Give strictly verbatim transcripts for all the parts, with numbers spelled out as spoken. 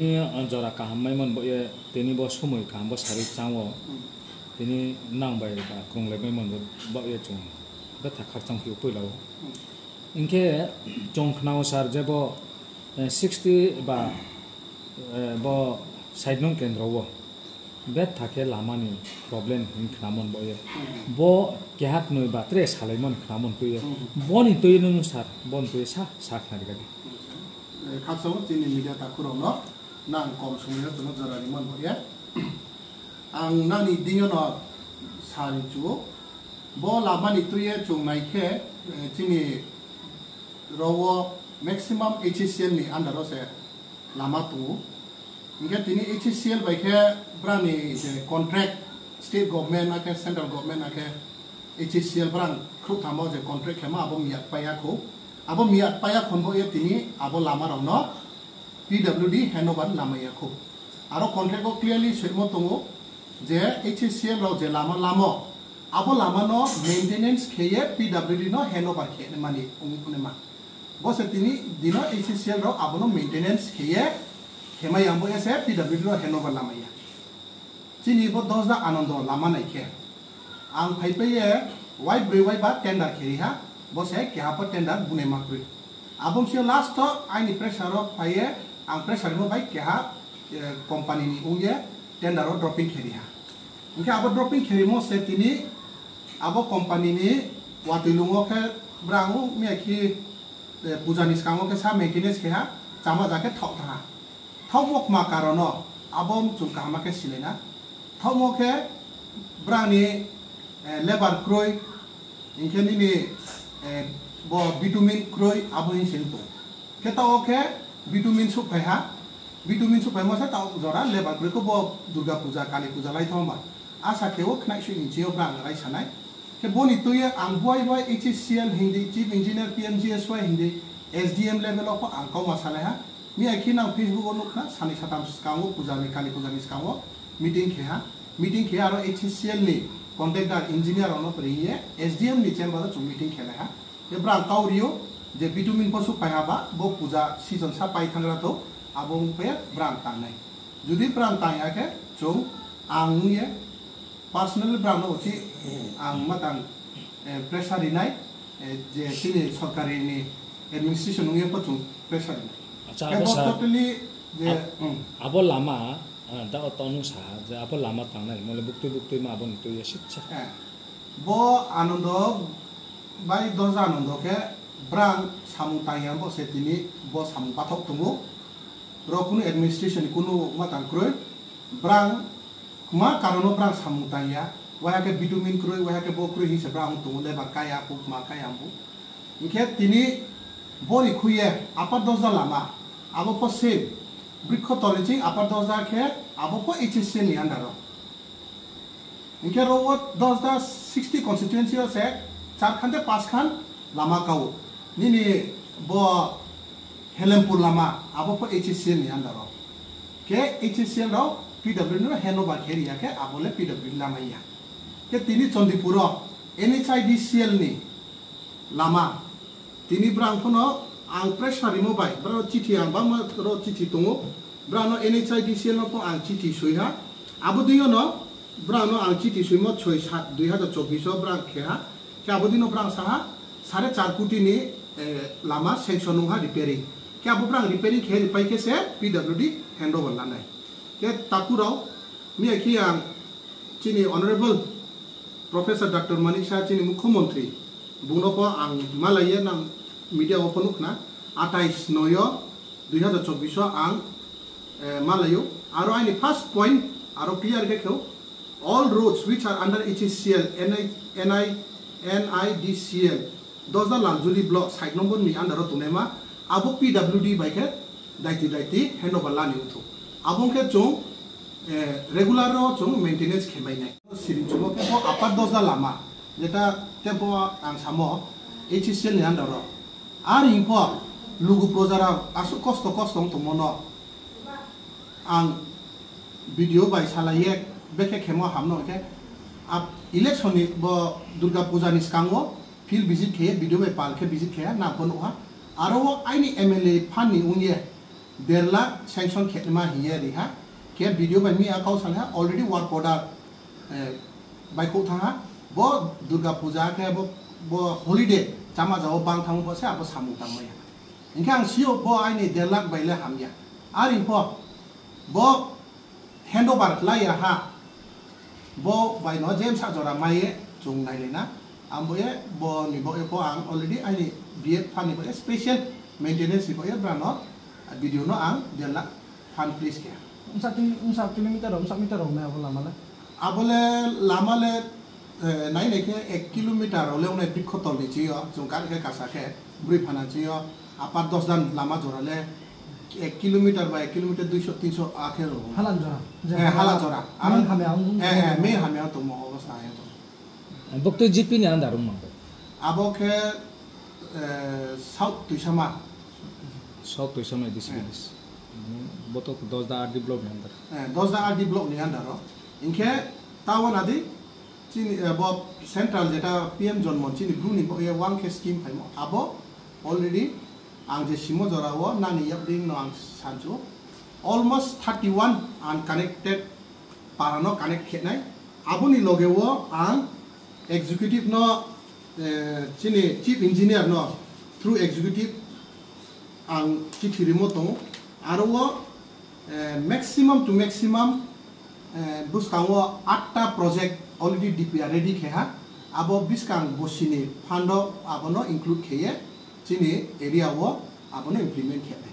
Tini jora kaham maimani bo ye, tini bo somoi kaham bo sari chango. Hmm. Tini nang bai ba kwrwng lai maimani bo ye chwng betha khakchang phio puila o. Hmm. Hinkhe chwng khnao sir je bo, eh, sixty ba, eh, bo side nung kendro o betha khe lamani problem hin khnamon bo ye. Hmm. Bo keha knoi ba tre salaimon khnamon twi ye. Hmm. Boni twi nung sir, boni twi sa, sa khnari gadi. Eh, khakchangma chini media takhurokno nang kom somoino chwngno jora rimon bo ya. Ang nani dingono sari chuo. Bo lamani twi ye chwng nai khe, eh, chini rowo maximum H C L ni under o se lama tongo. Hinkhe tini H C L bai khe brani je contract, state government na khe central government na khe H C L brang khruktamo je contract khema abo miyat paya kho. Abo miyat paya khonbo ye tini abo lama rokno P W D handover lamaya kho. Aro contract o clearly soimo tongo je H C L rok je lama lamo, abo lama no maintenance kheye P W D no handover khe mani ong-, ongma. Bo se tini dino H C L rok abono maintenance kheye, khema yang bo ese P W D no handover lamaya. Chini bo Dosda Anando lama nai khe. Ang phai phai ye wai brwi wai ba tender kheri ha, bo se keha po tender bunai ma kwrwi. Abo msio last o aini pressure o phai ye ang pressure mo bai keha, eh, company ni ong ye tender o dropping kheri ha. Hinkhe abo dropping kheri mo se tini abo company ni watwi lungo khe brang miya khi, eh, puja ni skango khe sa maintenance khe ha, chama ja khe thok tha ha. Thokmo kma karono abo chwng kaham khe silaina. Thokmo khe brangni, eh, labour kwrwi, hinkhe nini, eh, bo bitumin kwrwi abo hin se wng tong. Khe ta o khe bitumin suk phai ha, bitumin suk phaimo se ta o jora labour kwrwi khe bo Durga puja, Kali puja lai thong ba. Asa khe o khnai sui ni chio brang rai sanai. Khe boni twi ang buai buai H C L hindi, Chief Engineer P M G S Y hindi, S D M level o ang kok ma salai ha. Miya khe nang Facebook o nukha, sani satam swkango puja ni, Kali puja ni swkango meeting khe ha. Meeting khe aro H C L ni contractor engineer rok no ring ye S D M ni chamber o chwng meeting khe lai ha. Khe brang kau rio je bitumin posu pai ha ba, bo puja season sa pai thangra to, abo wng pe brang tangnai. Jodi brang tang ya khe chwng ang wng ye personally brang no uchi ang matang, eh, pressure rinai, eh, je chini sorkari ni administration wng ye po chwng pressure rinai. Acha, khe abo bo sa-, totally je, ab-, hmm. Abo lama, ah, da o tong sa, je abo lama tangnai, mole buktui buktui ma aboni twi ya sitsa. Eh, bo Anando bai Dosda Anando khe brang samung tang ya bo se tini bo samung pathok tongo. Bro kunu administration ni kunu matang kwrwi, brang kma karono brang samung tang ya, waiha khe bitumin kwrwi, waiha khe bo kwrwi hinse brang tongo, lebar kaya, kuk ma kaya bo. Hinkhe tini boni khuye Upper Dosda lama, abo po same, Brikho Toli ching Upper Dosda khe abo po H C L ni under o. Hinkhe ro o Dosda sixty constituency o se char khan te panch khan lama kao. Nini bo Helempur lama abo po H C L ni under o. Khe H C L rok P W D no handover khe ri ya khe abo le P W D lama ya. Khe tini Chandipur o N H I D C L ni lama. Tini brang phano ang pressure rimo bai, brao chithi ang bangma ro chithi tongo. Brao no N H I D C L no pho ang chithi sui ha. Abo dino no brao no ang chithi suimo choi sat dui hazar chobbish o brang khe ha. Khe abo dino brang sa ha, sare char koti ni, eh, lama sanction wng ha repairing. Khe abo brang repairing khe ripai khe se P W D handover lanai. Khe takurao miya khe ang chini Honorable Professor Doctor Manik Saha chini Mukhyamantri, bungno pho ang malaiye nang media o pho nukhna, atais noi o dui hazar chobbish o ang, eh, malaio. Aro aini first point aro clear khe kheo, all roads which are under H C L, N I, N I, N I D C L, Dosda Laljuli block side number ni under o tongnaima, abo P W D bai khe daiti daiti handover lani wngthok. Abo wngkhe chwng, eh, regular o chwng maintenance khe mainai. Siring chumo khe bo Upper Dosda lama, jeta tebo ang samo H C L ni under o. Ar hingkho lugu projara aswk kosto kosto wng tongmo no. Ang video bai salaiye, bekhe khemo hamno hwnkhe, ab-, election ni bo Durga Puja ni swkango field visit khe, video bai pal khe visit khe, nang pho nukha. Aro o aini M L A phan ni wngye, der lakh sanction khe ma hiya riha. Khe B D O bai mi akau salha already work order, eh, bai kok thaha. Bo Durga Puja khe bo, bo holiday chama jao bang thango bo se abo samung tangmaya. Hinkhe ang sio bo aini der lakh bai le hamya. Ari pho bo handover khlai ya ha. Bo bai no jem sa jora mai ye chung nai le na. Ambo ye bo ni bo ye pho ang already aini B F fund ni bo ye special maintenance ni bo ye brano B D O no ang der lakh fund please khe. Wngsa kil-, wngsa kilometer rok, wngsa meter rok nai abo lama le? Abo le lama le, eh, nai nai khe ek kilometer rok le wngnai bikho tol ni chini o, chung kar khe kasa khe, bwrwi phana chini o, apar dos dan lama jora le, ek kilometer ba ek kilometer duiso tinso a khe rw. Halan jora. Eh, hala jora. Main hamya ang. Eh, eh, main hamya tongmo obostha ya to. Bokto G P ni under wng mangkha. Abo khe, eh, South Tuisama. South Tuisama D C village. Boto Dosda R D block ni under. Eh, Dosda R D block ni under o. Hinkhe tawa nadi chini, eh, bo central jeta P M Janman chini bru ni bo ye wang khe scheme phaimo. Abo already ang je simo jora o nani yak ding no ang sanchu. Almost thirty one unconnected para no connect khenai. Aboni loge o ang executive no, eh, chini chief engineer no through executive ang chithi rimo tongo. Aro o, eh, maximum to maximum, eh, bwskango atta project already D P R ready khe ha. Abo bwskang bosini fund o abono include khe ye chini area o abono implement khe nai.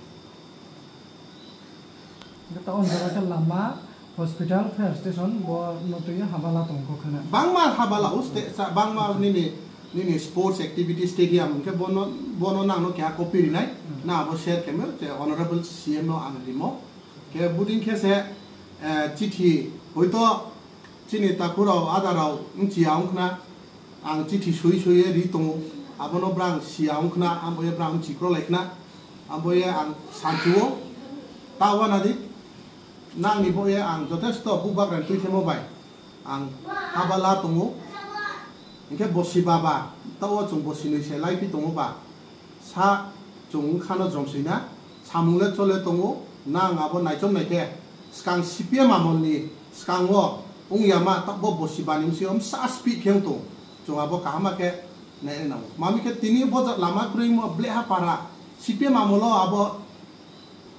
Hwnkhe ta o jaga khe lama, hospital, fire station, bo no twi habala tong kho kheno. Bangma habala o ste-, sa-, bangma nini, nini sports activity stadium hwnkhe bono, bono nangno keha copy rinai, hmm, na abo share khe mano, je honorable C M no ang rimo. Khe buding khe se, eh, chithi, hoito chini takhurok, adarok wngchiya wngkhna, ang chithi sui sui ye ri tongo, abono brang siya wngkhna, abo ye brang chikro laikhna, abo ye ang sanchuo, ta wana di, nangni bo ye ang jotesto bubagrani tuithemo bai ang habala tongo, hinkhe bosi baba, ta o chwng bosi nui se laipi tongo ba, sa chwng wngkhano jomswina, samung le chole tongo, nang abo naichom naikhe, swkang C P M amolni swkango wngya ma, ta bo bosi bani bwswi omsa speed khe wng tongo, chwng abo kahama khe nai nango. Mami khe tini bo lama kwrwi mo bleha para, C P M amolo abo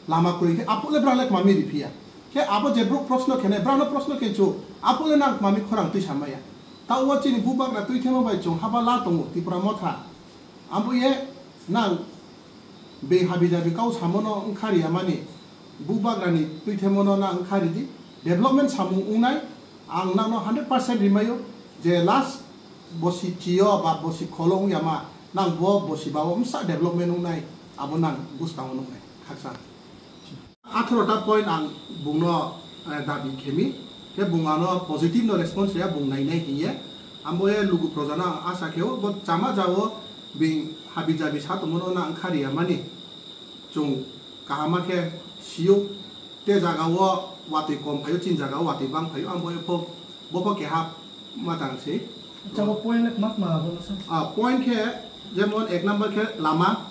lama kwrwi khe aphuru le brale kmami riphiya. Khe abo je bro proshno khenai, brano proshno khenchu, aphuru le nang kmami khorang twi samaya. Ta o chini bubagra tuithemo bai chwng haba la tongo Tipra Motha. Abo ye nang be habi jabi kau samono wngkha riya mani, bubagrani tuithemono na wngkha ridi, development samung wngnai, ang nangno hundred percent rimaio je last bosi chio ba bosi kholo wngya ma, nang bo bosi bao msa development wngnai, abo nang bwskango nuknai khaksa. Atharo ta point ang bungno, eh, dabi khemi, khe bung ano positive no response ya bung nainai hiye. Ambo ye lugu projano ang asa kheo, bo chama jao bing habi jabi sa tongmano na wngkha riya mani. Chwng kahama khe sio, te jaga o watwi kom phaio, chini jaga o watwi bang phaio, ambo ye pho, bo pho keha matang se. Acha, bo point le mak ma abo no sa? Ah, point khe, jemon ek number khe lama,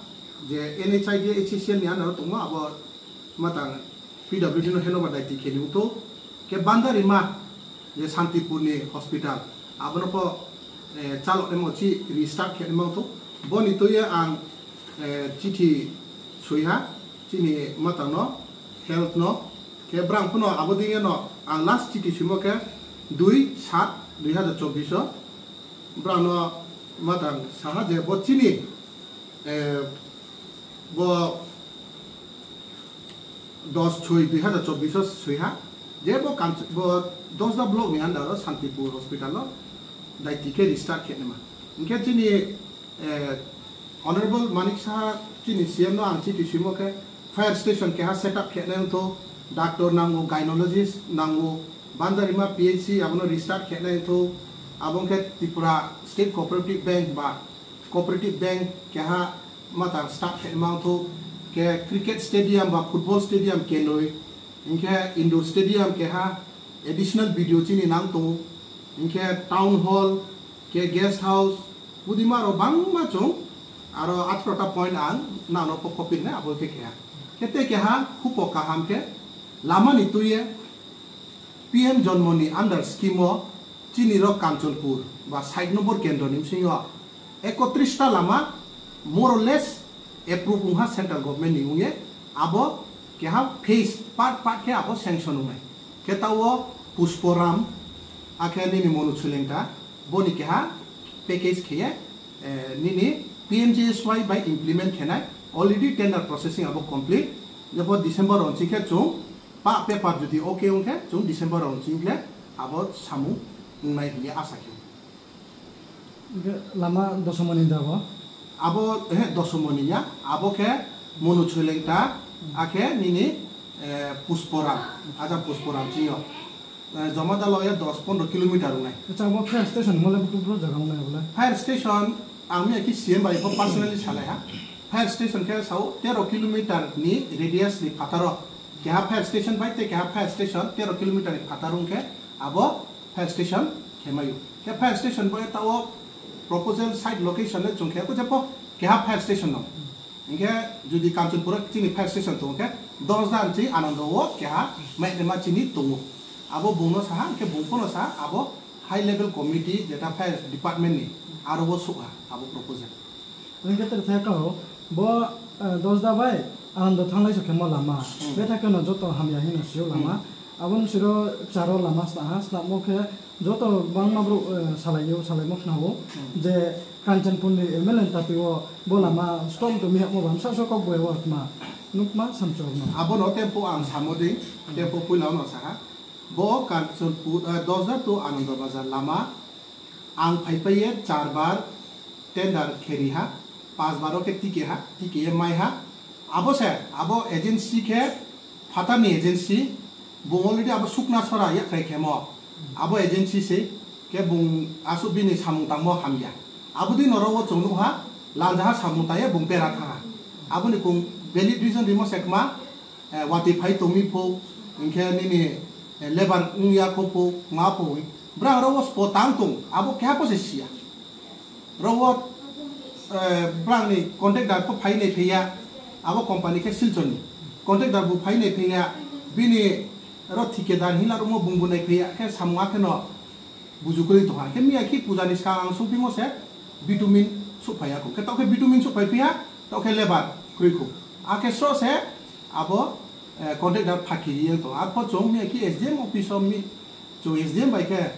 je N H I D H C L ni under o tongma abo matang P W D no handover daiti khe ni uto, khe Bandarima je Santipur ni hospital, abono pho, eh, chalok nai mo chi restart khe nai mangtho. Boni twi ang, eh, chithi swiha chini matang no, health no, khe brang phano abo ding no ang last chithi swimo khe dui sat dui hazar chobbish o brang no matang saha je bo chini, eh, bo dos choi dui hazar chobbish o swiha, je bo Kanch-, bo Dosda block ni under o Santipur hospital o daiti khe restart khe nima. Hinkhe chini, eh, Honorable Manik Saha chini C M no ang chithi swimo khe fire station keha set up khe nai wngtho, doctor nango, gynecologist nango, Bandarima P H C abono restart khe nai wngtho, abo khe Tripura State Cooperative Bank ba Cooperative Bank keha matang start khe mangtho, khe cricket stadium ba football stadium kenoi, hinkhe indoor stadium keha additional B D O chini nang tongo, hinkhe town hall, khe guest house, budima aro bangma chwng, aro atharo ta point ang nano pho copy rinai abo khe keha. Khe tei keha hupo kaham khe lamani twiye P M Jonmoni under scheme o chini rok Kanchanpur ba sait nombor kendro ni bisingo ekotris ta lama more or less approve wngha central government ni wngye, abo keha phase part part khe abo sanction wngnai. Khe tao Pushporam akhe nini Monu Chulengta boni keha package kheye, eh, nini P M G S Y bai implement khenai, already tender processing abo complete. Jebo December onsi khe chung pa paper jodi okay wngkhe chung December onsi khe abo samung wngnai hinye asa khe. Hingke lama dosomoni da bo? Abo, he, dosomoni ya, abo khe Monu Chulengta, akhe nini, eh, Pushporam, aja Pushporam chini o. Eh, Joma Dalo ya dos pondro kilometer wngnai. Acha, bo fire station hwnmale butuh bro jaga wngnai bole? Fire station, ang miya ki C M bai bo personally salai ha. Fire station khe sao tero kilometer ni radius ni phataro. Keha fire station bai tei keha fire station tero kilometer ni phataro wngkhe abo fire station khemayo. Khe fire station bai tao proposal site location le chwng khe ko jepo keha fire station no. Hingkhe jodi Kanchanpur o chini fire station tongo khe dos dan chi Anando o keha mairema chini tongo. Abo bungno saha, hingkhe bung phano saha, abo high level committee jeta fire department ni aro o sukha abo proposal. Hingkhe tere thai kau bo, eh, dos da bai Anando thanglai so khe mo lama. Hmm. Betha khe no joto hamya hino sio lama. Hmm. Aboni siro charo lama sna ha, snamo khe joto bangma bro, eh, salaio, salaimo khnawo. Hmm. Je Kanchanpur ni M L A ni tapi o bo lama strom to miyak mo bam sa so kok bo ewa tma. Nuk ma samchok no. Abono tempo ang samo ding, tempo puila ono saha. Bo Kanchanpur, eh, Dosda to Anando Bazar lama ang phai paiye char bar tender kheri ha, pas bar o khe tike ha, tike ye mai ha. Abo se, abo agency khe phatar ni agency, bo already abo sukna sora yakhrai khemo. Abo agency se, khe bung asuk bini samung tangmo hamya. Abo di noro o chwng nukha, lanjaha samung tangye bung pera thangha. Aboni kung valid reason rimo se kma, eh, watwi phai tongmi pho, hinkhe nini, eh, labour wngya kho pho, ma pho, bwrang oro o spo tang tong, abo keha pho se siya. Oro o, eh, bwrang ni contractor pho phai nai phaiya, abo company khe Silchar ni. Contractor bo phai nai phaiya, bini oro thikadar hinla rokno bung bo nai phaiya, khe samung akheno buju kwrwi tongha. Khe miya khi puja ni swkang ang songphimo se bitumin sukphaiya kho. Khe tokhe bitumin sukphai phiya, tokhe labour kwrwi kho. Akhe sro se abo, eh, contractor phaki yang tong. Arpho chwng miya khi S D M office o mi, chwng S D M bai khe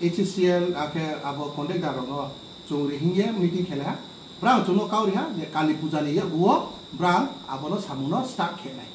H C L akhe abo contractor rokno chwng ri hingye meeting khele ha. Brang chwngno kau ri ha je Kali puja ni yaguo brang abono samungno start khenai.